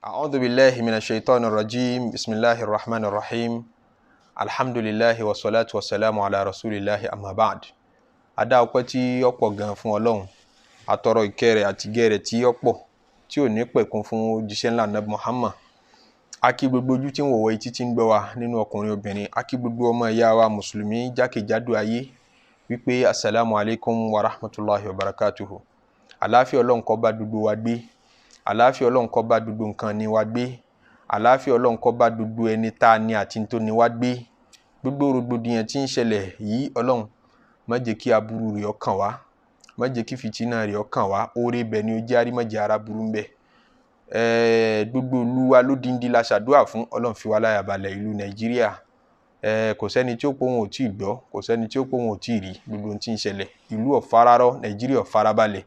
A'udhu billahi minash shaitani rajim. Bismillahir rahmanir rahim. Alhamdulillahi wa salatu wa salamu ala rasulillahi amma ba'd. A dá ọpẹ́ tí ó pọ̀ gan fún Ọlọ́run. A tọrọ ìkẹ́ rẹ̀ àti ìgẹ̀ rẹ̀ tí ó pọ̀ tí ò ní pẹ̀kun fún òjíṣẹ́ ńlá Nabi Muhammad. A kí gbogbo ojú tí ń wọ̀wọ́, etí tí ń gbọ́ wa nínú ọkùnrin, obìnrin. A kí gbogbo ọmọ ìyá wa mùsùlùmí jákèjádò ayé wípé assalamu alaikum wa rahmatulahi wa barakatuhu. Àlàáfíà Ọlọ́run kó bá gbogbo wa gbé. Àlàáfíà Ọlọ́run kó bá gbogbo nǹkan ní wa gbé. Àlàáfíà Ọlọ́run kó bá gbogbo ẹni tá a ní àti tó ní wa gbé. Gbogbo rògbòdìyàn tí ń ṣẹlẹ̀ yìí, Ọlọ́run má jẹ́ kí aburú rẹ̀ ó kàn wá, má jẹ́ kí fìtínà rẹ̀ ó kàn wá. Oore bẹ̀ ni ó jẹ́ àrí, má jẹ́ ara burú ń bẹ̀. Gbogbo ìlú wa lódindi la ṣàdúrà fún. Ọlọ́run fi wá láyà balẹ̀ ìlú Nàìjíríà. Kò sẹ́ni tí ó pé òun ò tíì gbọ́, kò sẹ́ni tí ó pé òun ò tíì rí gbogbo ohun tí ń ṣẹlẹ̀. Ìlú ò fararọ́, Nàìjíríà ò farabalẹ̀,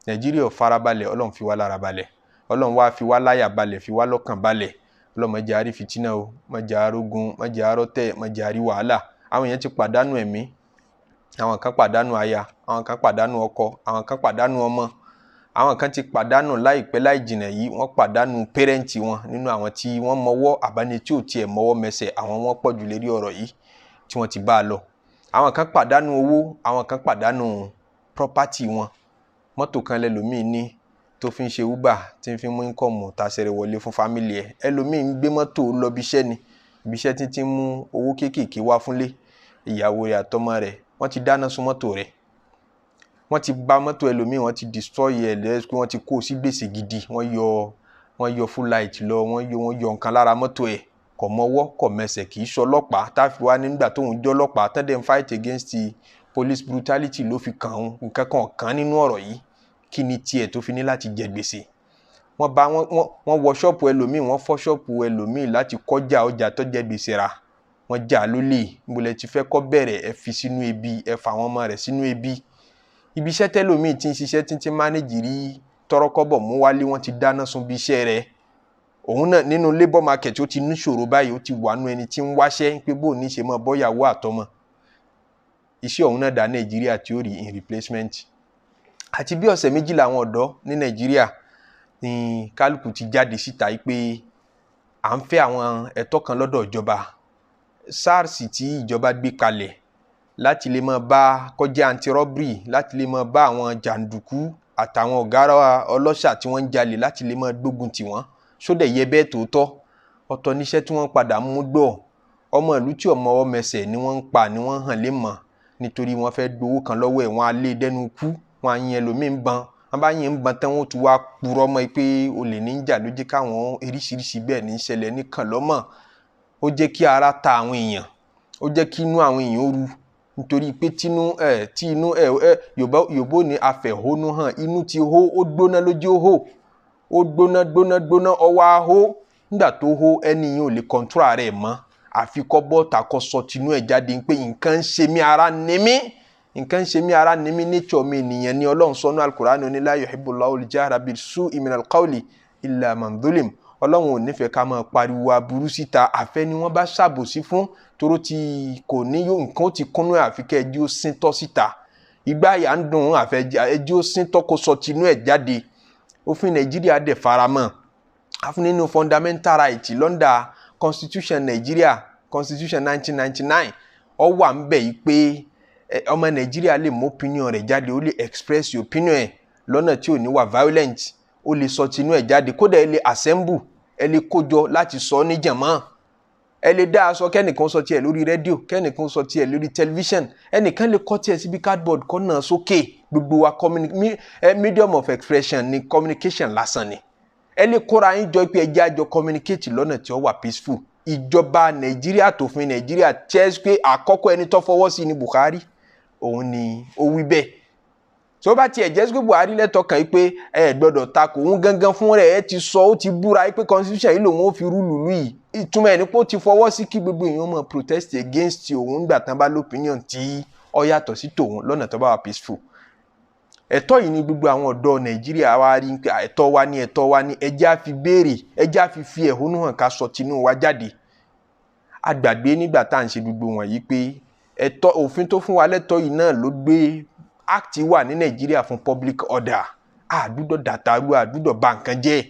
Nàìjíríà ò farabalẹ̀. Ọlọ́run fi wá lára balẹ̀, Ọlọ́run wá fi wá láyà balẹ̀, fi wá lọ́kàn balẹ̀. Ọlọ́run má jẹ́ a rí fìtínà o, má jẹ́ a rógun, má jẹ́ a rọ́tẹ̀, má jẹ́ a rí wàhálà. Àwọn èèyàn ti pàdánù ẹ̀mí, àwọn kan pàdánù aya, àwọn kan pàdánù ọkọ, àwọn kan pàdánù ọmọ, àwọn kan ti pàdánù láìpẹ́ láì jìnà yìí, wọ́n pàdánù parent wọn nínú àwọn tí wọ́n mọwọ́ àbáni tí ò tiẹ̀ mọwọ́ mẹsẹ̀. Àwọn wọn pọ̀ jù lérí ọ̀rọ̀ yìí tí wọ́n ti bá a lọ. Àwọn kan pàdánù owó, àwọn kan pàdánù property wọn. Mọ́tò kan lẹ́lòmíì ní tó fi ń ṣe Uber, tí ń fi mú income tàṣẹrẹ wọlé fún family ẹ̀. Ẹlòmíì ń gbé mọ́tò lọ bí iṣẹ́ ni, ibi iṣẹ́ tí ń mú owó kéékèèké wá fúnlé ìyàwó rẹ̀ àtọmọ rẹ̀. Wọ́n ti dáná sun mọ́tò rẹ̀, wọ́n ti bà mọ́tò ẹlòmíì, wọ́n ti destroy ẹ̀ lẹ́sìn pé wọ́n ti kó sí gbèsè gidi. Wọ́n yọ full light lọ, wọ́n yọ nǹkan lára mọ́tò ẹ̀. Kò mọwọ́, kò mẹsẹ̀, kì í ṣọlọ́pàá táfi wá nígbà tóun jọ́ ọlọ́pàá tẹ́lẹ̀ ń fight against the police brutality ló fi kàn án. Nǹkan kan kàn nínú ọ̀rọ̀ yìí. Kí ni tiẹ̀ tó fi ní láti jẹ gbèsè? Wọ́n bá wọ́n wọ́n wọ ṣọ́ọ̀pù ẹlòmíì, wọ́n fọ́ ṣọ́ọ̀pù ẹlòmíì láti kọjá ọjà tó jẹ gbèsè rà. Wọ́n jà lólè. Níbo ti fẹ́ kọ́ bẹ̀rẹ̀? Ẹ fi sínú ebi, ẹ fà wọ́n ọmọ rẹ̀ sínú ebi. Ibi iṣẹ́ tẹ́lòmíì tí ń ṣiṣẹ́, tí ń ti manage rí tọrọkọ́bọ̀ mú wálé, wọ́n ti dáná sun bí iṣẹ́ rẹ̀. Òun náà nínú labour market, ó ti níṣòro báyìí, ó ti wà nú ẹni tí ń wáṣẹ́ pé bó ní ṣe mọ́ bọ́yàwó àtọmọ. Iṣẹ́ òun náà dá Nàìjíríà tí ó rí in replacement. Àti bí ọ̀sẹ̀ 2 làwọn ọ̀dọ́ ní Nàìjíríà ní kálukú ti jáde síta yìí pé à ń fẹ́ àwọn ẹ̀tọ́ kan lọ́dọ̀ ìjọba. SARS tí ìjọba gbé kalẹ̀ láti lè máa bá kọjá anti-robbery, láti lè máa bá àwọn jàǹdùkú àtàwọn ọ̀gá ọlọ́ṣà tí wọ́n ń jalè, láti lè máa gbógun tì wọ́n, sódẹ̀ yẹ bẹ́ẹ̀ tòótọ́. Ọ̀tọ̀ níṣẹ́ tí wọ́n padà mú gbọ́. Ọmọ ìlú tí ọmọ ọwọ́ mẹsẹ̀ ni wọ́n ń pa, ni wọ́n hàn lé mọ̀ nítorí wọ́n fẹ́ gbowó kan lọ́wọ́ ẹ̀. Wọ́n á lé dẹ́nu kú, wọ́n á yin ẹlòmíín ban. Wọ́n bá yin ń ban tán, wọ́n tún wá purọ́ mọ́ pé olè ní ń jà ló jẹ́ káwọn eríṣiríṣi bẹ́ẹ̀ ní í ṣẹlẹ̀ nìkan lọ́mọ̀. Ó jẹ́ kí ara ta àwọn èèyàn, ó jẹ́ kí inú àwọn èèyàn ó ru, nítorí pé tínú ẹ̀ tí inú ẹ̀ ẹ̀ Yorùbá Yorùbá ní afẹ̀hónú hàn. Inú ti hó, ó gbóná lójú, ó hó, ó gbóná gbóná gbóná, ọwọ́ á hó. Nígbà tó hó, ẹni yẹn ò lè control ara ẹ̀ mọ́, àfi kọ́ bọ́ọ̀tà kọ́ sọ tinú ẹ̀ jáde pé nǹkan ń ṣe mí, ara ní mí, nǹkan ń ṣe mí, ara ní mí. Nature mi nìyẹn ni Ọlọ́run sọ nínú Al-Qur'ani ní la yuhibbullahu al-jahra bis-su'i minal qawli illa man zulim. Ọlọ́run ò nífẹ̀ẹ́ ká máa pariwo aburú síta, àfẹ́ ni wọ́n bá ṣàbòsí fún toró tí kò ní yóò nǹkan ó ti kúnnú ẹ̀, àfi kẹ́ ẹjí ó sín tọ́ síta. Ìgbà yà ń dùn, àfẹ́ ẹjí ó sín tọ́, kó sọ tinú ẹ̀ jáde. Òfin Nàìjíríà dẹ̀ faramọ́ àfún nínú fundamental right l'under constitution Nàìjíríà, Constitution 1999. Ó wà ń bẹ̀ yìí pé ọmọ Nàìjíríà lè mú opinion rẹ̀ jáde, ó lè express opinion ẹ̀ lọ́nà tí ò ní wà violent, ó lè sọ tinú ẹ̀ jáde. Kódà ẹ lè assemble, ẹ lè kójọ láti sọ ọ́ ní jàmá, ẹ lè dá aṣọ, kẹ́nìkan sọ tiẹ̀ lórí rédíò, kẹ́nìkan sọ tiẹ̀ lórí tẹlifíṣàn, ẹnìkan lè kọ́ tiẹ̀ síbi cardboard kọ́ náà sókè. Gbogbo wa medium of expression ni, communication lásán ni. Ẹ lè kóra yín jọ pé ẹ jẹ́ àjọ communicate lọ́nà tí ó wà peaceful. Ìjọba Nàìjíríà, tòfin Nàìjíríà tẹ́ pé àkọ́kọ́ ẹni tó fọwọ́ sí ni Buhari, òun ni ó wí bẹ́ẹ̀. Tó bá tiẹ̀ jẹ́ pé Buhari lẹ́tọ̀ọ́ kan yìí pé ẹ gbọ́dọ̀ takò òun gangan fún rẹ̀, ẹ ti sọ, ó ti búra yìí pé constitution yìí lòun ó fi rule ìlú yìí. Ìtumọ̀ ẹ̀ ní pé ó ti fọwọ́ sí kí gbogbo èèyàn máa protest against òun nígbà tán bá l'opinion tí ó yàtọ̀ sí tòun lọ́nà tó bá wà peaceful. Ẹ̀tọ́ yìí ni gbogbo àwọn ọ̀dọ́ Nàìjíríà wa rí pé ẹ̀tọ́ wa ní, ẹ̀tọ́ wa ní. Ẹ jẹ́ á fi béèrè, ẹ jẹ́ á fi ẹ̀hónú hàn, ká sọ tinú wa jáde. A gbàgbé nígbà tá à ń ṣe gbogbo wọ̀nyí pé ẹ̀tọ́, òfin tó fún wa lẹ́tọ́ yìí náà ló gbé act wà ní Nàìjíríà fún public order. A gbọ́dọ̀ dàtàrú, a gbọ́dọ̀ bà nǹkan jẹ́.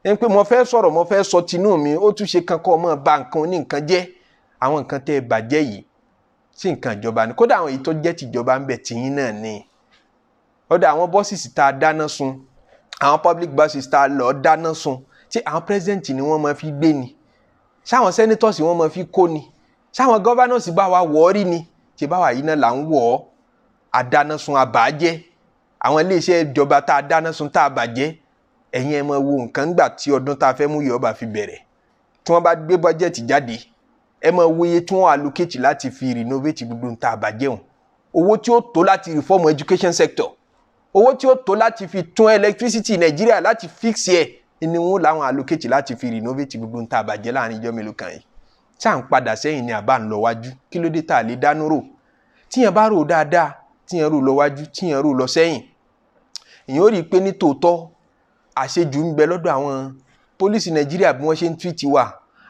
Ẹni pé mo fẹ́ sọ̀rọ̀, mo fẹ́ sọ tinú mi, ó tún ṣe kankan ọmọ ba nǹkan oní nǹkan jẹ́. Àwọn nǹkan tẹ́ ẹ bàjẹ́ yìí sí nǹkan ìjọba ni. Kódà àwọn èyí tó jẹ́ tìjọba ń bẹ tìyín náà ni. Kódà àwọn buses tá a dáná sun, àwọn public buses tá a lọ dáná sun, ṣé àwọn president ni wọ́n máa fi gbé ni? Ṣáwọn senators wọ́n máa fi kó ni? Ṣáwọn governors bá wa wọ̀ ọ́ rí ni? Ṣé báwa yìí náà là ń wọ̀ ọ́? Àdáná sun, àbàjẹ́ àwọn iléeṣẹ́ ìjọba tá a dáná sun, tá a bàjẹ́. Ẹ̀yin ẹ̀ máa wo nǹkan gbà tí ọdún tá a fẹ́ mú yìí ọba fi bẹ̀rẹ̀, tí wọ́n bá gbé bọ́jẹ̀tì jáde, ẹ máa wo iye tí wọ́n allocate láti fi renovate gbogbo nǹkan tá a bàjẹ́ hùn. Owó tí ó tó láti reform education sector, owó tí ó tó láti fi tún electricity Nàìjíríà láti fix ẹ̀ ni wọ́n làwọn allocate láti fi renovate gbogbo nǹkan tá a bàjẹ́ láàrin ìjọ mélòó kan yìí. Ṣá ń padà sẹ́yìn ni àbá ń lọ wájú? Kí ló dé tá a lè dánú rò? Tíyẹn bá rò dáadáa, tíyẹn rò lọ wájú, tíyẹn rò lọ sẹ́yìn, ìyẹn ó rí i pé ní tòótọ́ àṣejù ń bẹ lọ́dọ̀ àwọn pólísì Nàìjíríà bí wọ́n ṣe ń treat wa.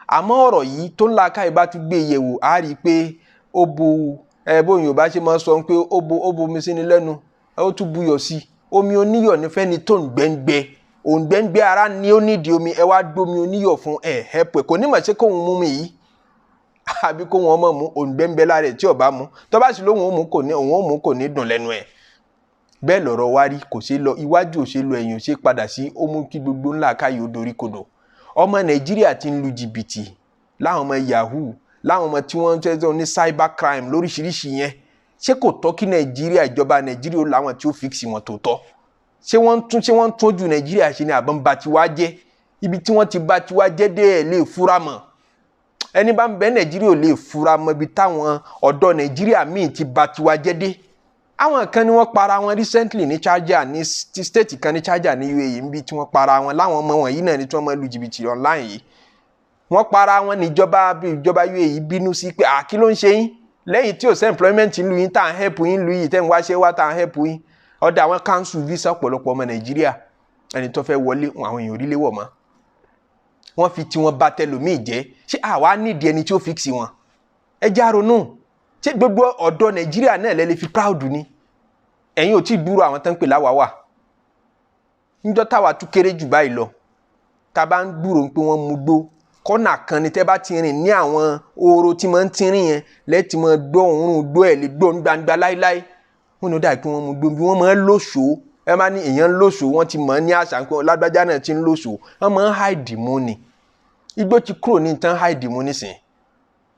Àmọ́ ọ̀rọ̀ yìí tó ń la káyì bá tún gbé yẹ̀wò, á rí i pé ó bu ẹ bóun Yorùbá ṣe máa sọ pé ó bu omi sí ni lẹ́nu, ó tún buyọ̀ sí i. Omi oníyọ̀ ní fẹ́ni tó ń gbẹ́ngbẹ́ òǹgbẹ́ngbẹ́ ara ni ó nídìí omi. Ẹ wá gbómi oníyọ̀ fún ẹ, ẹ̀pẹ̀ kò ní mọ̀ ṣé kóun mú mi yìí àbí kóun ọmọ mu. Òǹgbẹ́ngbẹ́ lára ẹ̀ tí ò bá mu, tó bá sì lóun ó mu, kò ní òun ó mu, kò ní dùn lẹ́nu ẹ̀. Bẹ́ẹ̀ lọ̀rọ̀ wá rí. Kò ṣeé lọ iwájú, ò ṣeé lọ ẹ̀yìn, ò ṣeé padà sí. Ó mú kí gbogbo ńlá káyọ̀ ó dorí kodò. Ọmọ Nàìjíríà ti ń lu jìbìtì láwọn ọmọ yahoo, láwọn ọmọ tí wọ́n ń tẹ́tọ́ ní cyber crime lóríṣiríṣi yẹn. Ṣé kò tọ́ kí Nàìjíríà, ìjọba Nàìjíríà ó láwọn tí ó fix wọn tó tọ́? Ṣé wọ́n ń tún ojú Nàìjíríà ṣe ni àbọ̀n ba tiwa jẹ́? Ibi tí wọ́n ti ba tiwa jẹ́ dé, ẹ̀ lè fura mọ́. Ẹni bá ń bẹ Nàìjíríà ò lè fura mọ́ ibi táwọn ọ̀dọ́ Nàìjíríà míì ti ba tiwa jẹ́ dé. Àwọn kan ni wọ́n para wọn recently ní Sharjah, ní state kan ní Sharjah ní UAE, níbi tí wọ́n para wọn. Láwọn ọmọ wọn yìí náà ni tí wọ́n máa lu jìbìtì online yìí. Wọ́n para wọn níjọba. Ìjọba UAE bínú sí pé à, kí ló ń ṣe yín lẹ́yìn tí ò sí employment ń lu yín, tá à ń help yín lu yìí, tẹ́ ń wáṣẹ́ wá, tá à ń help yín? Ọ̀dọ̀ àwọn cancel visa ọ̀pọ̀lọpọ̀ ọmọ Nàìjíríà. Ẹni tó fẹ́ wọlé, àwọn èèyàn orílẹ̀ wọ̀ mọ́. Wọ́n fi tiwọn bà tẹlòmíì jẹ́. Ṣé àwa nídìí ẹni tí ó fix wọn? Ẹ já ronú. Ṣé gbogbo ọ̀dọ́ Nàìjíríà náà lẹ lè fi proud ni? Ẹ̀yin ò tí ì dúró. Àwọn tó ń pè láwa wà níjọ́ táwa tún kéré jù báyìí lọ, tá a bá ń gbúrò pé wọ́n mú gbó kọ́nà kan ni, tẹ́ bá ti rìn ní àwọn oró tí máa ń tínrín yẹn, lẹ́tì máa gbọ́ òórùn gbó ẹ̀ lè gbọ́ gbangba láíláí. Wọ́n ní ó dàbí pé wọ́n mú gbó bí wọ́n máa ń lóṣòó. Ẹ máa ní èèyàn ń lóṣòó, wọ́n ti mọ̀ ní àṣà pé lágbájá náà ti ń lóṣòó. Wọ́n máa ń hide mú ni. Igbó ti kúrò ní tán hide mú nísìnyí.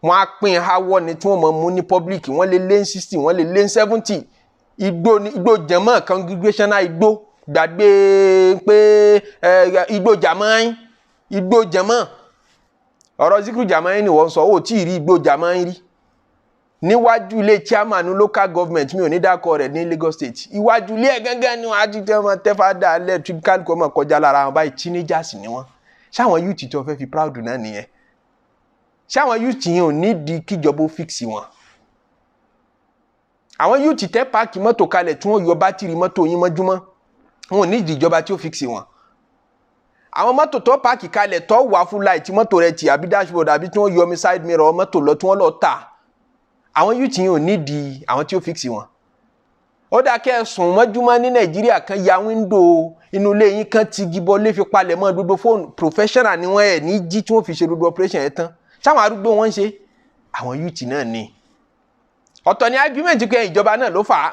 Wọ́n á pín háwọ́ ni tí wọ́n máa mú ní public. Wọ́n lè lé 60, wọ́n lè lé 70. Igbó ni igbó jẹ̀mọ́, congregational igbó. Gbàgbé pé igbó jàmọ́, igbó jẹ̀mọ́. Ọ̀rọ̀ zikiru jàmọ́ ni wọ́n sọ. Ó tí ì rí igbó jàmọ́ rí níwájú ilé chairman local government, mi ò ní dákọ rẹ̀, ní Lagos State. Iwájú ilé ẹ̀ gángan ni wọ́n á ti tẹ́ wọn tẹ́fà dá lẹ̀ tí kálukú ọmọ kọjá lára wọn báyìí. Teenagers ni wọ́n. Ṣáwọn youth tí wọ́n fẹ́ fi proud náà nìyẹn? Ṣáwọn youth yẹn ò ní di kíjọba ó fix wọn? Àwọn youth tẹ́ park mọ́tò kalẹ̀ tí wọ́n yọ bátìrì mọ́tò yín mọ́júmọ́, wọn ò ní di ìjọba tí ó fix wọn? Àwọn mọ́tò tó park kalẹ̀ tó wà fún láì tí mọ́tò rẹ̀ tì àbí dashboard, àbí tí wọ́n yọ omi side mirror mọ́tò lọ tí wọ́n lọ tà, àwọn youth yẹn ò ní di àwọn tí ó fix wọn? Ó dáa kẹ́ ẹ sùn mọ́júmọ́ ní Nàìjíríà kan, ya window inú ilé yín kan, ti gibọ lé fi palẹ̀ mọ́ gbogbo fóònù. Professional ni wọ́n, ẹ̀ ní jí tí wọ́n fi ṣe gbogbo operation yẹn tán. Sáwọn arúgbó wọn ń ṣe, àwọn youth náà ni. Ọ̀tọ̀ ni argument pé ìjọba náà ló fà á.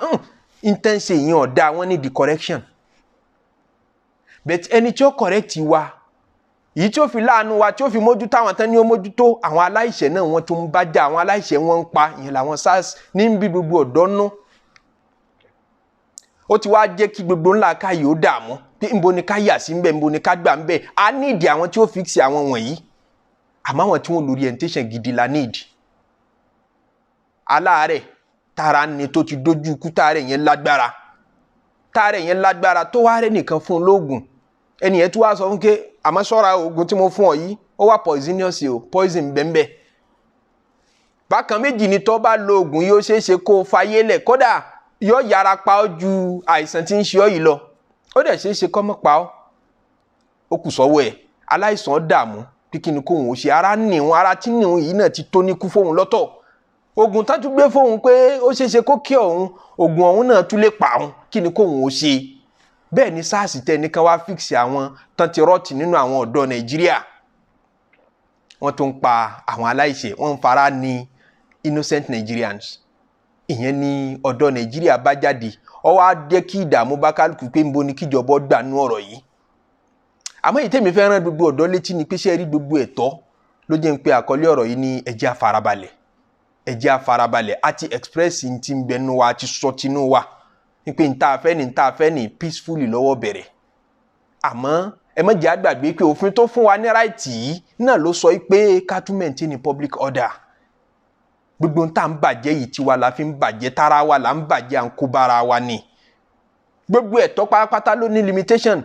Intense yẹn ọ̀dà, wọ́n ní the correction, but ẹni tí ó correct wa yìí, tí ó fi láàánú wa, tí ó fi mójútó àwọn tán ní ó mójútó, àwọn aláìṣẹ̀ náà wọ́n tún ń bá jà, àwọn aláìṣẹ̀ wọ́n ń pa. Ìyẹn làwọn SARS ní bí gbogbo ọ̀dọ́ nú. Ó ti wá jẹ́ kí gbogbo ńlá káyìí ó dààmú pé nbo ni ká yà sí ńbẹ, nbo ni ká gbà ńbẹ. A nídìí àwọn tí ó fix àwọn wọ̀nyí, àmọ́ àwọn tí wọ́n lo orientation gidi la need. Aláàárẹ̀ tara ni tó ti dójú ikú, táàrẹ̀ yẹn lágbára, táàrẹ̀ yẹn lágbára, tó wá rẹ̀ nìkan fún un lóògùn, ẹnì yẹn tó wá sọ fún ké, àmọ́ ṣọ́ra, oògùn tí mo fún ọ yìí, ó wà poisonous o, poison bẹ́ẹ̀ bákan méjì ni. Tó bá lo oògùn yìí, ó ṣeé ṣe kó o fayé lẹ̀, kódà yóò yára pa ọ́ ju àìsàn tí ń ṣe ọ́ yìí lọ. Ó dẹ̀ ṣeé ṣe kó má pa ọ́, ó kù sọ́wọ́ ẹ̀. Aláìsàn dààmú pé kí ni kóun ó ṣe. Ara nìhun, ara tí nìhun yìí náà ti tó ní kú fóun lọ́tọ̀. Oògùn tá tún gbé fóun pé ó ṣeé ṣe kó kí òun, oògùn ọ̀hún náà tún lè pa òun. Kí ni kóun ó ṣe? Bẹ́ẹ̀ ni SARS tẹ nìkan wá fíksì àwọn tán ti rọ́ọ̀tì nínú àwọn ọ̀dọ́ Nàìjíríà. Wọ́n tún ń pa àwọn aláìṣẹ̀, wọ́n ń fara ní innocent Nigerians. Ìyẹn ni ọ̀dọ́ Nàìjíríà bá jáde, ó wá jẹ́ kí ìdààmú bá kálukú pé ń bo ni kíjọba gbà nú ọ̀rọ̀ yìí. Àmọ́ èyí tèmi fẹ́ rán gbogbo ọ̀dọ́ létí ni pé ṣé rí gbogbo ẹ̀tọ́ ló jẹ́ ń pe àkọlé ọ̀rọ̀ yìí ní ẹ jẹ́ á farabalẹ̀, ẹ jẹ́ á farabalẹ̀. Àti express ti ń bẹnu wa, àti sọ tinú wa pé n ta fẹ́ ni, n ta fẹ́ ni peacefully lọ́wọ́ bẹ̀rẹ̀. Àmọ́ ẹ má jẹ́ á gbàgbé pé òfin tó fún wa ní right yìí náà ló sọ pé ká tún maintain public order. Gbogbo n ta ń bàjẹ́ yìí tiwa la fi ń bàjẹ́, tara wa la ń bàjẹ́, à ń kó bára wa ni. Gbogbo ẹ̀tọ́ pátápátá ló ní limitation.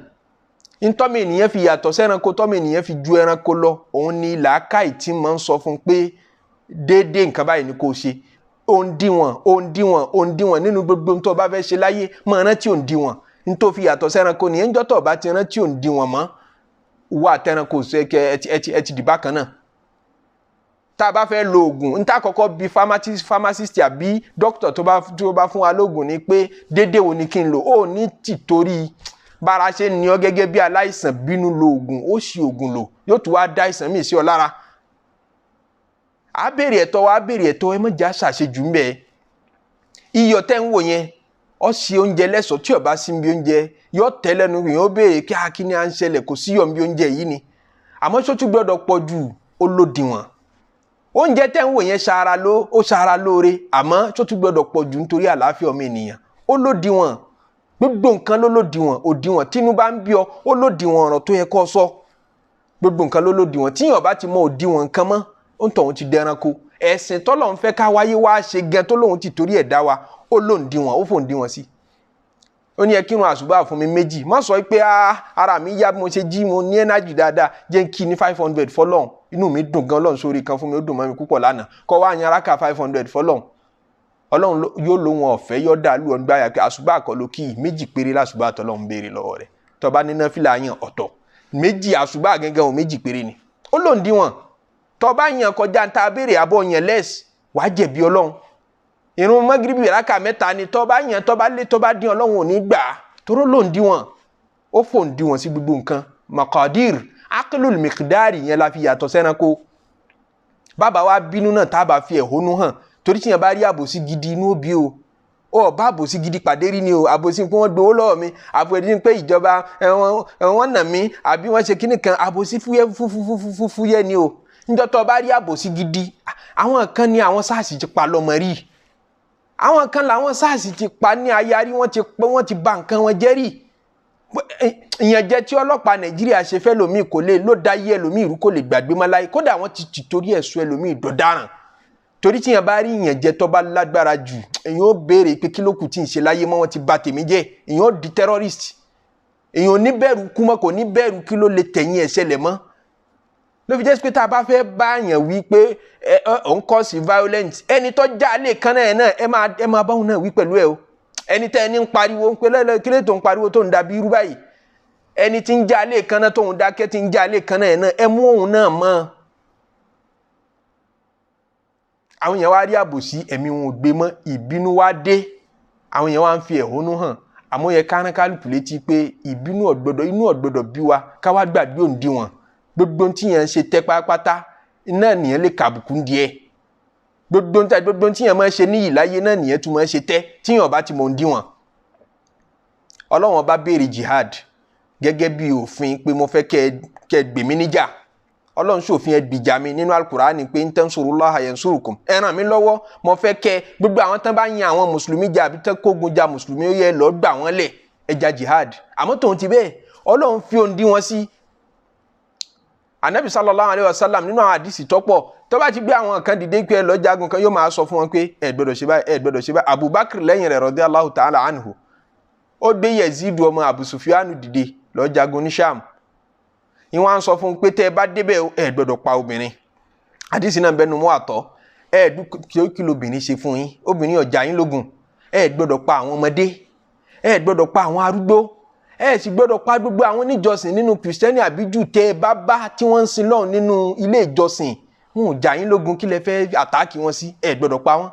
Ntọ́mọ ènìyàn fi yàtọ̀ sẹ́ranko, tọ́mọ ènìyàn fi ju ẹranko lọ, òun ni làákàyè tí máa ń sọ fún pé déédéé nǹkan báyìí ni kò ṣe. Òǹdíwọ̀n, òǹdíwọ̀n, òǹdíwọ̀n nínú gbogbo tó bá fẹ́ ṣe láyé, máa rántí òǹdíwọ̀n. Ntọ́ fi yàtọ̀ sẹ́ranko nìyẹn. Ńjọ́ tó bá ti rántí òǹdíwọ̀n mọ́, wà tẹranko ṣe kẹ ẹ ti dìbà kan náà. Tá a bá fẹ́ lo oògùn, ntá kọ́kọ́ bi pharmacist àbí doctor tó bá fún wa lóògùn ni pé déédéé wo ni kí n lò. Ó ní tìtorí bára ṣe ní ọ gẹ́gẹ́ bí aláìsàn bínú lo oògùn, ó ṣì oògùn lò, yóò tún wá dá àìsàn míì sí ọ lára. A béèrè ẹ̀tọ́ wa, a béèrè ẹ̀tọ́, ẹ má jẹ́ àṣàṣejù ń bẹ. Iyọ̀ tẹ́ ń wò yẹn, ó ṣe oúnjẹ lẹ́sọ̀ọ́, tí ó bá sí bí oúnjẹ yóò tẹ́ lẹ́nu, yóò béèrè kí akíní à ń ṣẹlẹ̀, kò síyọ̀ bí oúnjẹ yìí ni. Àmọ́ ṣó tún gbọ́dọ̀ pọ̀ jù, ó lòdìwọ̀n. Oúnjẹ tẹ́ ń wò yẹn ó ṣara lóore, àmọ́ ṣó tún gbọ́dọ̀ pọ̀ jù nítorí àlàáfíà ọmọ ènìyàn, ó lòdìwọ̀n. Gbogbo nǹkan ló lòdìwọ̀n, òdìwọ̀n. Tínú bá ń bí ọ, ó lòdìwọ̀n ọ̀rọ̀ tó yẹ kó sọ. Gbogbo nǹkan ló lòdìwọ̀n. Tíyàn bá ti mọ òdìwọ̀n nǹkan mọ́, ó ń tọ̀hún ti dẹranko. Ẹ̀sìn tọ́lọ̀ ń fẹ́ ká wáyé wá ṣe gan tó lóun ti torí ẹ̀ dá wa, ó lòǹdìwọ̀n, ó fòǹdìwọ̀n sí. Ó ní ẹ kírun àṣùbà fún mi méjì. Má sọ pé ara mi yá bí mo ṣe jí, mo ní ẹ́nájì dáadáa, jẹ́ n kí ní 500 fọlọ́hún, inú mi dùn gan, Ọlọ́run sórí kan fún mi, ó dùn mọ́ mi púpọ̀ lánàá. Kọ́ wá yan aráka 500 fọlọ́hún, Ọlọ́run yóò lóun ọ̀fẹ́, yóò dà lù ọ́ gbáyà pé àṣùbà kọ́ ló kí méjì péré làṣùbà tọ́lọ́run béèrè lọ́wọ́ rẹ̀. Tó bá ní náfìlà yàn ọ̀tọ̀, méjì àṣùbà gẹ́gẹ́ òun méjì péré ni. Ó lòǹdìwọ̀n. Tó bá yàn kọjá ń ta béèrè àbọ̀ yàn lẹ́s, wàá jẹ̀bi Ọlọ́run. Ìrun mọ́gíríbì rákà mẹ́ta ni, tó bá yàn, tó bá lé, tó bá dín, Ọlọ́run ò ní gbà á. Toró lòǹdìwọ̀n, ó fòǹdìwọ̀n sí gbogbo nǹkan. Maqadir, aqlul miqdari yẹn la fi yàtọ̀ sẹ́ranko. Bàbá wa bínú náà tá a bá fi ẹ̀hónú hàn, torí tíyẹn bá rí àbòsí gidi inú òbí o, ó bá àbòsí gidi pàdé rí ni o. Àbòsí pé wọ́n gbowó lọ́wọ́ mi, àbòsí pé ìjọba wọ́n nà mí, àbí wọ́n ṣe kíní kan, àbòsí fúyẹ́ fúfúfúfúyẹ́ ni o. Níjọ́ tó bá rí àbòsí gidi, àwọn kan ní àwọn SARS ti pa lọ́mọ rí, àwọn kan làwọn SARS ti pa ní ayarí, wọ́n ti bà nǹkan wọn jẹ́ rí. Ìyànjẹ tí ọlọ́pàá Nàìjíríà ṣe fẹ́ lòmíì kò lè ló dá yé ẹlòmíì rú, kò lè gbàgbé mọ́ láyé. Kódà wọ́n ti torí ẹ̀sùn ẹlòmíì dọ̀daràn. Torí tíyẹn bá rí ìyànjẹ tó bá lágbára jù, èyàn ó béèrè pé kí ló kù tí ń ṣe láyé mọ́, wọ́n ti bà tèmi jẹ́, èyàn ó di terrorist, èyàn ò ní bẹ̀rù kú mọ́, kò ní bẹ̀rù kí ló lè tẹ̀yìn ẹ̀ ṣẹlẹ̀ mọ́. Ló fi jẹ́ pé tá a bá fẹ́ bá yàn wí pé òun cause violence, ẹni tó já lè kan náà ẹ máa bá òun náà wí pẹ̀lú ẹ o. Ẹni tẹ́ ẹni ń pariwo ń pe lẹ́lẹ́ kí lè tó ń pariwo tó ń dàbí irú báyìí, ẹni tí ń já lè kan náà tóun dákẹ́ tí ń já lè kan náà ẹ mú òun náà mọ́. Àwọn èèyàn wá rí àbòsí, ẹ̀mí wọn ò gbé mọ́, ìbínú wá dé, àwọn èèyàn wá ń fi ẹ̀hónú hàn. Àmọ́ yẹ kárán-kálukú létí pé ìbínú ọ̀gbọ́dọ̀, inú ọ̀gbọ́dọ̀ bí wa ká wá gbàgbé òǹdíwọ̀n. Gbogbo tí yẹn ń ṣe tẹ́ pátápátá náà nìyẹn lè kàbùkù díẹ̀. Gbogbo tí yẹn máa ń ṣe níyì láyé náà nìyẹn tún máa ń ṣe tẹ́ tí yẹn bá ti mọ òǹdíwọ̀n. Ọlọ́run bá béèrè jihad gẹ́gẹ́ bí òfin pé mo fẹ́ kẹ́ gbè mí níjà. Ọlọ́run ṣòfin ẹ gbìjà mi nínú Al-Qur'ani pé ń tansurullaha yansurukum, ẹ ràn mí lọ́wọ́, mo fẹ́ kẹ́ gbogbo àwọn tán bá yan àwọn mùsùlùmí jà àbí tán kógun jà mùsùlùmí, ó yẹ lọ́ọ́ gbà wọ́n lẹ̀, ẹ jà jihad. Àmọ́ tòun ti bẹ́ẹ̀, Ọlọ́run fi òǹdíwọ̀n sí. Anabi sallallahu alayhi wa sallam nínú àwọn àdìsí tọ́pọ̀ tó bá ti gbé àwọn kan dìde pé ẹ lọ jagun kan, yóò máa sọ fún wọn pé ẹ gbọ́dọ̀ ṣe báyìí, ẹ gbọ́dọ̀ ṣe báyìí. Abubakar lẹ́yìn rẹ̀ radiyallahu ta'ala anhu, ó gbé Yezidu ọmọ Abu Sufyanu dìde lọ jagun ní Sham. Ìwọ́n á sọ fún un pé tẹ́ ẹ bá débẹ̀ ẹ gbọ́dọ̀ pa obìnrin. Àdìsí náà bẹnu mú àtọ́, ẹ kí lobìnrin ṣe fún yín, obìnrin ọjà yín lógun. Ẹ gbọ́dọ̀ pa àwọn ọmọdé, ẹ gbọ́dọ̀ pa àwọn arúgbó, ẹ sì gbọ́dọ̀ pa gbogbo àwọn oníjọsìn nínú kìrìsìtẹ́nì àbí Júù tẹ́ ẹ bá bá tí wọ́n ń sin lọ́hùn nínú ilé ìjọsìn. Wọn ò jà yín lógun, kí lẹ fẹ́ àtáàkì wọn sí, ẹ gbọ́dọ̀ pa wọ́n.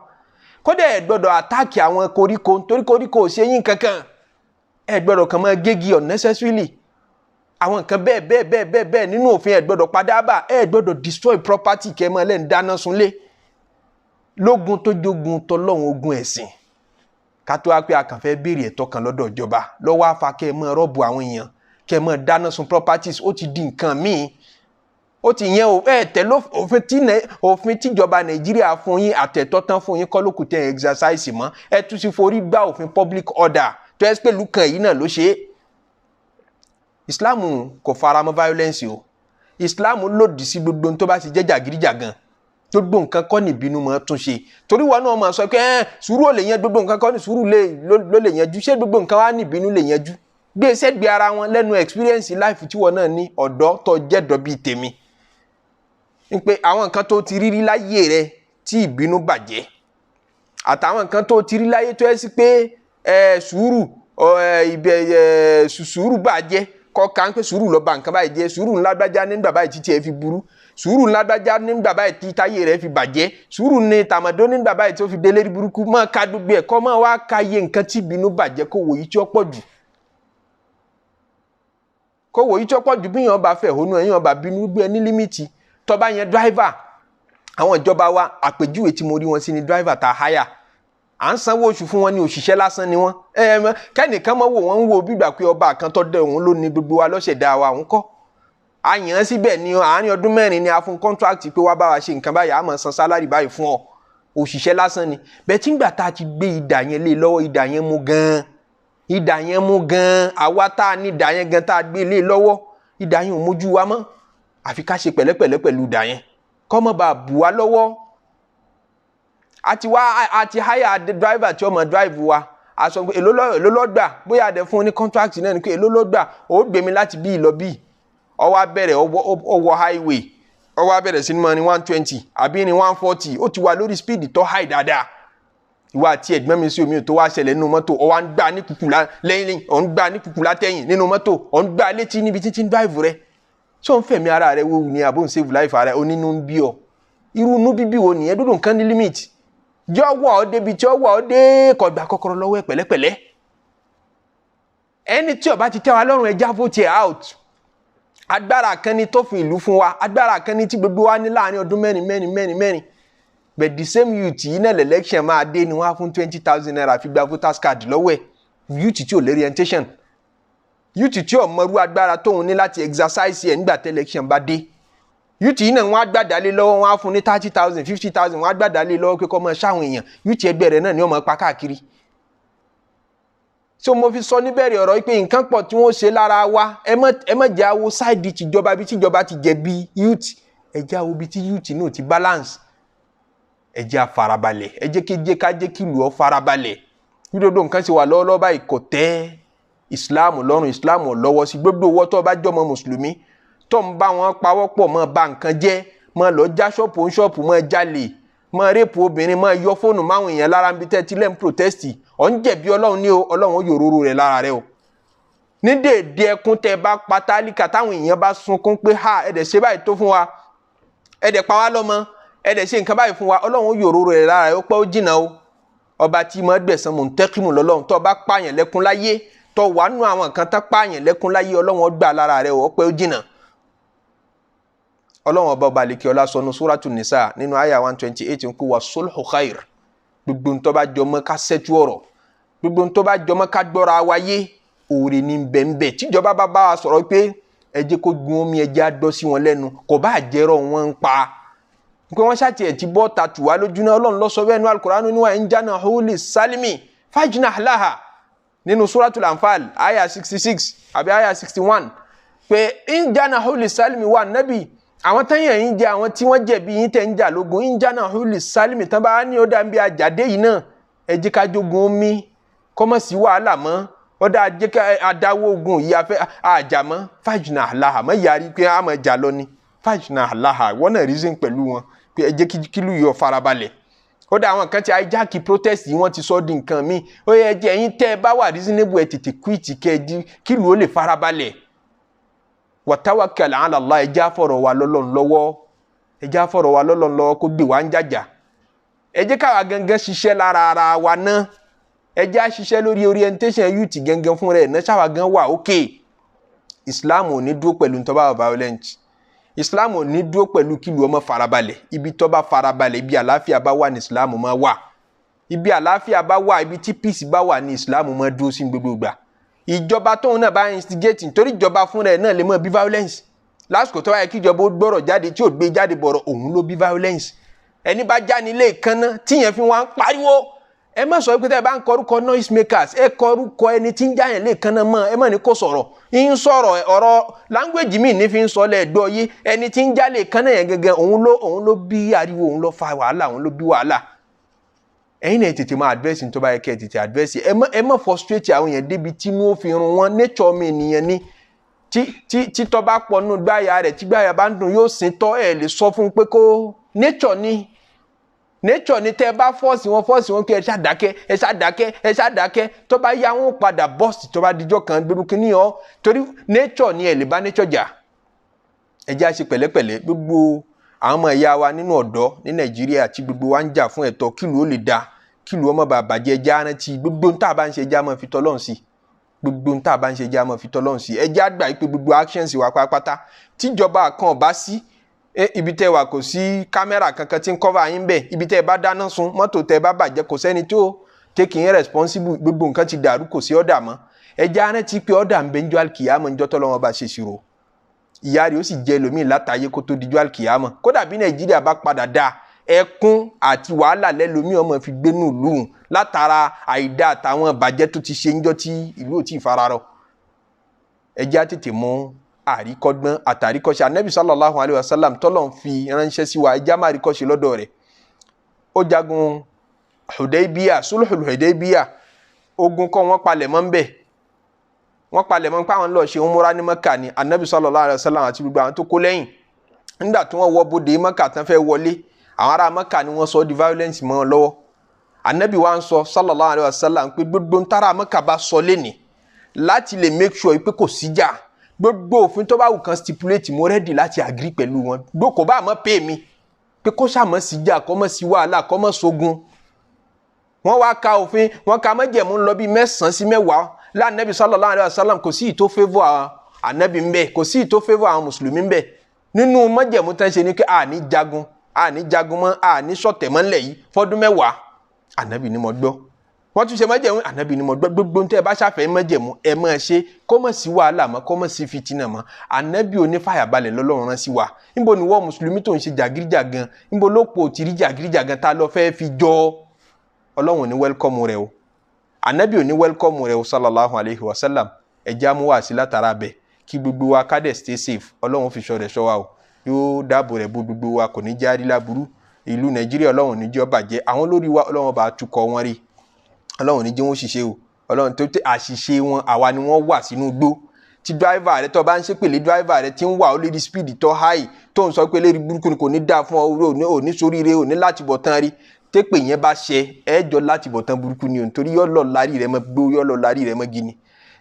Kódà ẹ gbọ́dọ̀ àtáàkì àwọn koríko, torí koríko ò ṣe yín kankan. Ẹ gbọ́dọ̀ kàn máa gégi unnecessarily. Àwọn nǹkan bẹ́ẹ̀ bẹ́ẹ̀ bẹ́ẹ̀ bẹ́ẹ̀ bẹ́ẹ̀ nínú òfin. Ẹ gbọ́dọ̀ padàbà, ẹ gbọ́dọ̀ destroy property, kẹ́ ẹ máa lẹ́nu dáná sunlé lógun tó jogun tọlọ́run, ogun ẹ̀sìn. Ká tó wá pé a kàn fẹ́ béèrè ẹ̀tọ́ kan lọ́dọ̀ ìjọba lọ́wọ́ àfa, kẹ́ ẹ máa rob àwọn èèyàn, kẹ́ ẹ máa dáná sun properties, ó ti di nǹkan míì. Ó ti yẹn o. Ẹ tẹ̀lé òfin tí òfin tíjọba Nàìjíríà fún yín, àtẹ̀tọ́ tán fún yín kọ́ ló kù tẹ́ exercise mọ́. Ẹ tún ti forí gbá òfin public order tó ẹ pẹ̀lú kan yìí náà ló ṣe é. Islam kò fara mọ́ violence o. Islam lòdì sí gbogbo ohun tó bá ti jẹ́ jàgídíjàgan. Gbogbo nǹkan kọ́ ní ìbínú máa tún ṣe, torí wọn náà máa sọ pé ẹ sùúrù ò lè yan gbogbo nǹkan, kọ́ ní sùúrù ló lè yanjú. Ṣé gbogbo nǹkan wá ní ìbínú lè yanjú? Gbé sẹ́gbẹ̀ẹ́ ara wọn lẹ́nu experience life tí wọn náà ní, ọ̀dọ́ tó jẹ́dọ̀ bíi tèmi, ń pé àwọn nǹkan tó ti rírí láyé rẹ tí ìbínú bàjẹ́, àtàwọn nǹkan tó ti rí láyé tó yẹ sí pé ẹ sùúrù ẹ ibẹ ẹ sùúrù bàjẹ́, kọ́ ká ń pé sùúrù ló ba nǹkan báyìí jẹ́, sùúrù ńlá gbájá nígbà báyìí títí ẹ fi burú, sùúrù ńlá gbájá nígbà báyìí tí táyé rẹ fi bàjẹ́, sùúrù ní tàmọ̀dó nígbà báyìí tó fi délé burúkú. Máa ka gbogbo ẹ̀, kọ́ máa wá ka iye nǹkan tí ìbínú bàjẹ́, kó wòye tí ó pọ̀ jù, kó wòye tí ó pọ̀ jù. Bí yàn bá fẹ̀ hónú ẹ̀, yàn bá bínú, gbé ẹ ní limit. Tọ́ba yẹn driver, àwọn ìjọba wa, àpèjúwe tí mo rí wọn sí ni driver tá a háyà, à ń sanwó oṣù fún wọn ní, òṣìṣẹ́ lásán ni wọ́n. Ẹ ẹ kẹ́nìkan mọ́ wò wọ́n ń wo bígbà pé ọba kan tó dé òun ló ní gbogbo wa lọ́sẹ̀ dá wa. Òun kọ́ a yàn án síbẹ̀ ní àárín ọdún 4 ni a fún contract pé wá bá wa ṣe nǹkan báyìí, a máa san salary báyìí fún ọ. Òṣìṣẹ́ lásán ni bẹ́ẹ̀. Tí ń gbà tá a ti gbé idà yẹn lé lọ́wọ́, idà yẹn mú gan-an, idà yẹn mú gan-an. Àwa tá a ní idà yẹn gan, tá a gbé lé lọ́wọ́, idà yẹn ò mójú wa mọ́. Àfi ká ṣe pẹ̀lẹ́pẹ̀lẹ́ pẹ̀lú idà yẹn, kọ́ mọ́ bá bù wá lọ́wọ́. Àti wá àti hire driver tí ó mọ̀ drive wa. A sọ pé èló ló gbà? Bóyá àdẹ fún un ní contract náà ni pé èló ló gbà, ó gbé mi láti bí lọ bí. Ó wá bẹ̀rẹ̀, ó wọ highway, ó wá bẹ̀rẹ̀ sí ní mọ́ ní 120 àbí ní 140. Ó ti wà lórí speed tó high dáadáa. Ìwà àti ẹ̀gbọ́n mi sí omi tó wá ṣẹlẹ̀ nínú mọ́tò, ó wá ń gbá ní kùkù lẹ́yìn, ó ń gbá ní kùkù látẹ̀yìn nínú mọ́tò, ó ń gbá létí níbi títí ń drive rẹ̀. Tí ó ń fẹ̀mí ara rẹ̀ wéwu ni àbó ń save life ara rẹ̀? Onínú ń bí ọ. Irú inú bíbí wo nìyẹn? Dúdú nǹkan ní limit. Jọ wọ̀ ọ́ débi tí ó wọ̀ ọ́ dé, kó gba kọ́kọ́rọ́ lọ́wọ́ ẹ̀ pẹ̀lẹ́pẹ̀lẹ́. Ẹni tí ó bá ti tẹ́ wa lọ́rùn, ẹ já vote ẹ̀ out. Agbára kan ni tó fi ìlú fún wa, agbára kan ni tí gbogbo wa ní láàrin ọdún mẹ́rin mẹ́rin mẹ́rin mẹ́rin. But the same youth yìí náà, election máa dé ni wọ́n á fún ₦20,000 fi gba voters card lọ́wọ́ ẹ̀. Youth tí ò lè orientation, youth tí ò mọrú agbára tóun ní láti exercise ẹ̀ nígbà tí election bá dé, youth yìí náà wọ́n á gbàdálé lọ́wọ́. Wọ́n á fún ní 30,000, 50,000, wọ́n á gbàdálé lọ́wọ́ pé kó máa ṣáwọn èèyàn. Youth ẹgbẹ́ rẹ̀ náà ni wọ́n máa pa káàkiri. So mo fi sọ níbẹ̀rẹ̀ ọ̀rọ̀ pé nǹkan pọ̀ tí wọ́n ṣe lára wa. Ẹ má jẹ́ àwo side tìjọba bí tìjọba ti jẹ̀bi youth, ẹ jẹ́ àwo bí tí youth náà ti balance. Ẹ jẹ́ àfarabalẹ̀, ẹ jẹ́ kí jẹ́ ká jẹ́ kí ìlú ọ farabalẹ̀. Bí gbogbo nǹkan ṣe wà lọ́wọ́lọ́wọ́ báyìí, kò tẹ́ Islam lọ́rùn, Islam ò lọ́wọ́ sí. Gbogbo owó tó bá jọmọ mùsùlùmí tó ń bá wọn pawọ́pọ̀ mọ́ ba nǹkan jẹ́, mọ́ lọ já ṣọ́ọ̀pù ń ṣọ́ọ̀pù, mọ́ jalè, mọ́ rape obìnrin, mọ́ yọ fóònù máwọn èèyàn lára níbi tẹ́ tí lẹ́ ń protest, ọ̀ ń jẹ̀bi Ọlọ́run ní o. Ọlọ́run ó yòróró rẹ̀ lára rẹ o. Ní dèédé ẹkún tẹ́ bá pa tálíkà, táwọn èèyàn bá sunkún pé ha, ẹ̀dẹ̀ ṣe báyìí tó fún wa, ẹ̀dẹ̀ pa wá lọ́mọ, ẹ̀dẹ̀ ṣe nǹkan báyìí fún wa, Ọlọ́run ó yòróró rẹ̀ lára rẹ. Ó pẹ́, ó jìnnà o. Ọba tí mo gbẹ̀san mọ̀ntẹ́kìmù lọ́lọ́run. Tó bá pààyàn lẹ́kún láyé, tó wà nù àwọn nǹkan tán pààyàn lẹ́kún láyé, Ọlọ́run ó gbà lára rẹ o. Ó pẹ́, ó jìnnà. Ọlọ́run ọba ọba àlekè ọlá sọnù Suratu Nisa nínú àyà 128 ń kó wa sulhu khair. Gbogbo ntọ́ bá jọmọ́ ká sẹ́tú ọ̀rọ̀, gbogbo ntọ́ bá jọmọ́ ká gbọ́ra wáyé, òòrè ní bẹ́ẹ̀nbẹ́ẹ̀. Tíjọba bá bá wa sọ̀rọ̀ pé ẹ jẹ́ kó gun omi, ẹ jẹ́ á gbọ́ sí wọn lẹ́nu. Kò bá jẹ́rọ̀ wọn ń pa pé wọ́n ṣàtì ẹ̀ ti bọ́ ta tù wá lójú náà. Ọlọ́run ló sọ bẹ́ẹ̀ nínú Al-Qur'an ní wa in janahu lis-salmi fajnah laha nínú Suratul Anfal àyà 66 àbí àyà 61, pé in janahu lis-salmi wà nábì, àwọn tán yẹn ń jẹ, àwọn tí wọ́n jẹ̀bi yín tẹ̀ ń jà lógun, in janahu lis-salmi, tán bá ní ó dá ń bí àjàdé yìí náà, ẹ jẹ́ ká jogun omi, kọ́mọ̀ sí wàhálà mọ́, ó dá jẹ́ ká adáwó ogun yìí, afẹ́ àjà mọ́, fajnah laha. Mọ́ yàrí pé a máa jà lọ ni, fajnah laha. Wọ́n náà reason pẹ̀lú wọn pé ẹ jẹ́ kílù yọ farabalẹ̀. Ó dá àwọn kan tí hijack protest yìí, wọ́n ti sọ di nǹkan míì. Ó yẹ jẹ́ ẹ̀yin tẹ́ ẹ bá wà reasonable, ẹ tètè quit, kẹ́ ẹ di kílù ó lè farabalẹ̀. Wa tawakkal ala Allah. Ẹ jẹ́ àfọ̀rọ̀ wa lọ́lọ́run lọ́wọ́, ẹ jẹ́ àfọ̀rọ̀ wa lọ́lọ́run lọ́wọ́ kó gbé wa ń jàjà. Ẹ jẹ́ káwa gangan ṣiṣẹ́ lára ara wa náà. Ẹ jẹ́ á ṣiṣẹ́ lórí orientation youth gangan fún rẹ̀ náà, ṣáwa gan wà okay. Islam ò ní dúró pẹ̀lú tó bá wà violent. Islam ò ní dúró pẹ̀lú kílù ọmọ farabalẹ̀. Ibi tó bá farabalẹ̀, ibi àlàáfíà bá wà ní Islam máa wà. Ibi àlàáfíà bá wà, ibi tí peace bá wà ní Islam máa dúró sí gbogbo ìgbà. Ìjọba tóun náà bá instigate, nítorí ìjọba fúnra ẹ̀ náà lè mọ̀ bí violence. Lásìkò tó bá yẹ kí ìjọba ó gbọ́rọ̀ jáde tí ò gbé jáde bọ̀rọ̀, òun ló bí violence. Ẹni bá já ní ilé ìkànnà tíyẹn fi wá ń pariwo, ẹ má sọ pé tẹ́ ẹ bá ń kọrúkọ noise makers, ẹ kọrúkọ ẹni tí ń jáyàn lè kanna mọ́, ẹ má ní kó sọ̀rọ̀ ń sọ̀rọ̀ ọ̀rọ̀ language mi ní fi ń sọ lẹ́ẹ̀dọ́ yé. Ẹni tí ń já lè kanna yẹn gẹ́gẹ́, òun ló bí ariwo, òun ló fa wàhálà, òun ló bí wàhálà. Ẹ̀yin náà tètè máa address ní tó bá yẹ kẹ́ ẹ tètè address. Ẹ má frustrate àwọn yẹn débi tí wọ́n fi run wọn. Nature mi nìyẹn ni tí tọ́ bá pọ̀ nù gbáyà rẹ̀, tí gbáyà bá ń dùn yóò sin tọ́. Ẹ lè sọ fún un pé kó nature ni, nature ni. Tẹ́ ẹ bá force wọn pé ẹ ṣá dákẹ́, ẹ ṣá dákẹ́, ẹ ṣá dákẹ́, tó bá yá wọn padà burst. Tó bá dijọ́ kan gbogbo kìíní ọ, torí nature ni, ẹ lè bá nature jà. Ẹ jẹ́ á ṣe pẹ̀lẹ́pẹ̀lẹ́. Gbogbo àwọn ọmọ ìyá wa nínú ọ̀dọ́ ní Nàìjíríà tí gbogbo wa ń jà fún ẹ̀tọ́ kílùú ó lè da, kílùú ọmọ bàbá jẹ́, ẹjẹ́ á rántí gbogbo ń tá a bá ń ṣe, ẹjẹ́ á máa fi tọ́lọ́run sí. Gbogbo ń tá a bá ń ṣe, ẹjẹ́ á máa fi tọ́lọ́run sí. Ẹ jẹ́ á gbà pé gbogbo actions wa pátápátá, tíjọba kan bá sí ibi tẹ́ wà, kò sí kámẹ́rà kankan tí ń cover yín bẹ́ẹ̀. Ibi tẹ́ bá dáná sun mọ́tò, tẹ́ bá bàjẹ́, kò sẹ́ni tó take yín responsible. Gbogbo nǹkan ti dàrú, kò sí ọ̀dà mọ́. Ẹ jẹ́ á rántí pé ọ̀dà ń bẹ ń jọ́ àlùkìyámọ̀, ń jọ́ tọ́lọ́wọ́n bá ṣe ṣirò. Ìyá rẹ̀ ó sì jẹ́ ẹlòmíì látàyè kó tó dijọ́ àlùkìyámọ̀. Kódà bí Nàìjíríà bá padà dáa, ẹkún àti wàhálà lẹ́lòmíì ọmọ fi gbénú ìlú látara àìdá àtàwọn ìbàjẹ́ tó ti ṣe ńjọ́ tí ìlú ò tí ì fararọ. Ẹ jẹ́ á tètè mú àríkọ́gbọ́n àtàríkọ́ṣe Anabi sallallahu alayhi wa sallam tọ́lọ̀ ń fi ránṣẹ́ sí wa. Ẹ jẹ́ á má àríkọ́ṣe lọ́dọ̀ rẹ̀. Ó jagun Hudaybiya, sulhul Hudaybiya, ogun kọ́ wọ́n palẹ̀ mọ́ ń bẹ̀, wọ́n palẹ̀ mọ́ pé àwọn lọ́ọ́ ṣe umura ní Mẹ́kà ni. Anabi sallallahu alayhi wa sallam àti gbogbo àwọn tó kó lẹ́yìn, nígbà tí wọ́n wọ bodè Mẹ́kà tán fẹ́ wọlé, àwọn ará Mẹ́kà ni wọ́n sọ di violence mọ́ wọn lọ́wọ́. Anabi wa ń sọ sallallahu alayhi wa sallam pé gbogbo ń tára Mẹ́kà bá sọ lẹ́nìí láti lè make sure pé kò síjà, gbogbo òfin tó bá wù kan stipulate, mo ready láti agree pẹ̀lú wọn. Gbogbo kò bá àmọ́ pay mi pé kó sàmọ́ síjà, kó mọ́ sí wàhálà, kó mọ́ sógun. Wọ́n wá ka òfin, wọ́n ka májẹ̀mú lọ bí 9 sí 10 lánàbí sallallahu alayhi wa sallam. Kò sí ìtó favour ànábì ń bẹ, kò sí ìtó favour àwọn mùsùlùmí ń bẹ. Nínú májẹ̀mú tán ṣe ni pé àní jagun, àní jagun mọ́, àní ṣọ̀tẹ̀ mọ́ ńlẹ̀ yìí fọ́dún 10. Ànábì ni mo gbọ́. Wọ́n tún ṣe májẹ̀mú, ànábì ni mo gbọ́. Gbogbo tẹ́ ẹ bá ṣàfẹ́ májẹ̀mú, ẹ máa ṣe, kó má sí wàhálà mọ́, kó má sí fìtínà mọ́. Ànábì onífàyàbalẹ̀ lọ́lọ́run rán sí wa. Níbo ni wọ́n mùsùlùmí tó ń ṣe jàgídíjàgan? Níbo ló pò tí rí jàgídíjàgan tá a lọ fẹ́ fi jọ? Ọlọ́run ò ní welcome rẹ o, ànábì ò ní welcome rẹ o sallallahu alayhi wa sallam. Ẹ jẹ́ á mú wá sí látara bẹ̀ kí gbogbo wa ká dẹ̀ stay safe. Ọlọ́run fi ṣọ́ rẹ̀ ṣọ́ wa o, yóò dáàbò rẹ̀ bo gbogbo wa, kò ní jẹ́ àrí láburú. Ìlú Nàìjíríà, Ọlọ́run ní jẹ́ ó bàjẹ́. Àwọn olórí wa, Ọlọ́run bá tukọ̀ wọn rí, Ọlọ́run ní jẹ́ wọ́n ṣiṣẹ́ o. Ọlọ́run tó tẹ àṣìṣe wọn, àwa ni wọ́n wà sínú igbó. Tí driver rẹ tó bá ń ṣépèlé driver rẹ tí ń wà ó lérí speed tó high, tó ń sọ pé lérí burúkú ni, kò ní dáa fún ọ, ò ní soríire, ò ní láti bọ̀ tán rí, tépè yẹn bá ṣe ẹjọ́ láti bọ̀ tán burúkú ni o, nítorí yọ lọ lárí rẹ mọ́ gbó, yọ lọ lárí rẹ mọ́ gini.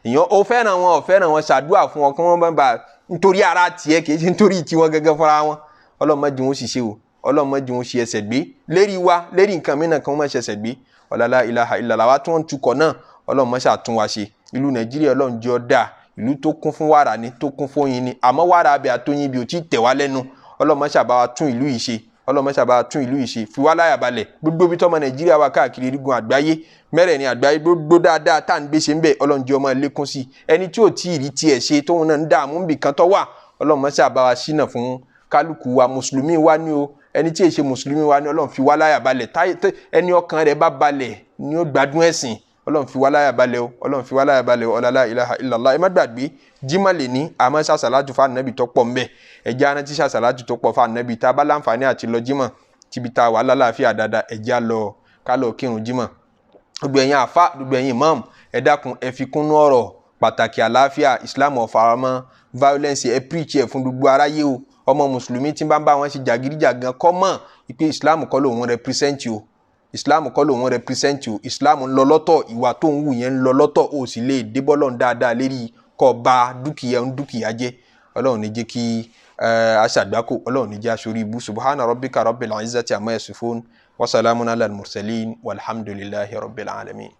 Èèyàn ó fẹ́ràn wọn, ò fẹ́ràn wọn, ṣàdúrà fún wọn kí wọ́n bá bá nítorí ara tiẹ̀, kì í ṣe nítorí tiwọn gẹ́gẹ́ fúnra wọn. Ọlọ́run má jẹ́ wọn ṣiṣẹ́ o, Ọlọ́run má jẹ́ wọn ṣe ẹsẹ̀ gbé lérí wa, lérí nǹkan mìíràn kan wọ́n má ṣe ẹsẹ̀ gbé. Ọ̀làlá ilaha illallah wa tí wọ́n ń tukọ̀ náà, Ọlọ́run má ṣàtún wa ṣe. Ìlú Nàìjíríà, Ọlọ́run jẹ́ ó dáa. Ìlú tó kún fún wàrà ni, tó kún fún oyin ni, àmọ́ wàrà abẹ àtọyìn ibi ò tí ì tẹ̀ wá lẹ́nu. Ọlọ́run má ṣàbá wa tún ìlú yìí ṣe, Ọlọ́run má ṣàbá wa tún ìlú yìí ṣe, fi wá láyà balẹ̀. Gbogbo ibi tọ́mọ Nàìjíríà wà káàkiri igun àgbáyé mẹ́rẹ̀ẹ̀rin àgbáyé, gbogbo dáadáa tá à ń gbé ṣe ń bẹ̀, Ọlọ́run jẹ́ ọmọ lékún sí i. Ẹni tí ò tí ì rí tiẹ̀ ṣe, tóun náà ń dààmú níbì kan tó wà, Ọlọ́run má ṣàbá wa ṣínà fún kálukú wa. Mùsùlùmí wa ní o, ẹni tí èṣe mùsùlùmí wa ní, Ọlọ́run fi wá láyà balẹ̀. Ẹni ọkàn rẹ̀ bá balẹ̀ ni ó gbádùn ẹ̀sìn. Ọlọ́run fi wá láyà balẹ̀ o, Ọlọ́run fi wá láyà balẹ̀ o. Ọlọ́lá ilaha illallah. Ẹ má gbàgbé jimá lè ní àmọ́ ṣàṣàlájú fún ànábì tó pọ̀ ńbẹ̀. Ẹ jẹ́ á rántí ṣàṣàlájú tó pọ̀ fún ànábì. Tá a bá láǹfààní àti lọ jímọ̀ tíbi tá a wà lálàáfíà dáadáa, ẹ jẹ́ á lọ ká lọ kírun jímọ̀. Gbogbo ẹ̀yin àfa, gbogbo ẹ̀yin imam, ẹ dákun, ẹ fi kúnnú ọ̀rọ̀ pàtàkì àlàáfíà. Islam ò faramọ́ violence. Ẹ preach ẹ fún gbogbo aráyé o. Ọmọ mùsùlùmí tí bá ń bá wọn ṣe jàgídíjàgan, kọ́ mọ̀ pé Islam kọ́ lòun represent o, Islam kọ́ lòun represent o. Islam ń lọ lọ́tọ̀, ìwà tó ń wù yẹn ń lọ lọ́tọ̀. O sì lè débọ́lọ̀ dáadáa lérí kọ́ ba dúkìá ń dúkìá jẹ́. Ọlọ́run ní jẹ́ kí aṣàgbákò, Ọlọ́run ní jẹ́ aṣorí ibú. Subhana rabbika rabbil izzati amma yasifun wa salamun ala al-mursalin walhamdulillahi rabbil alamin.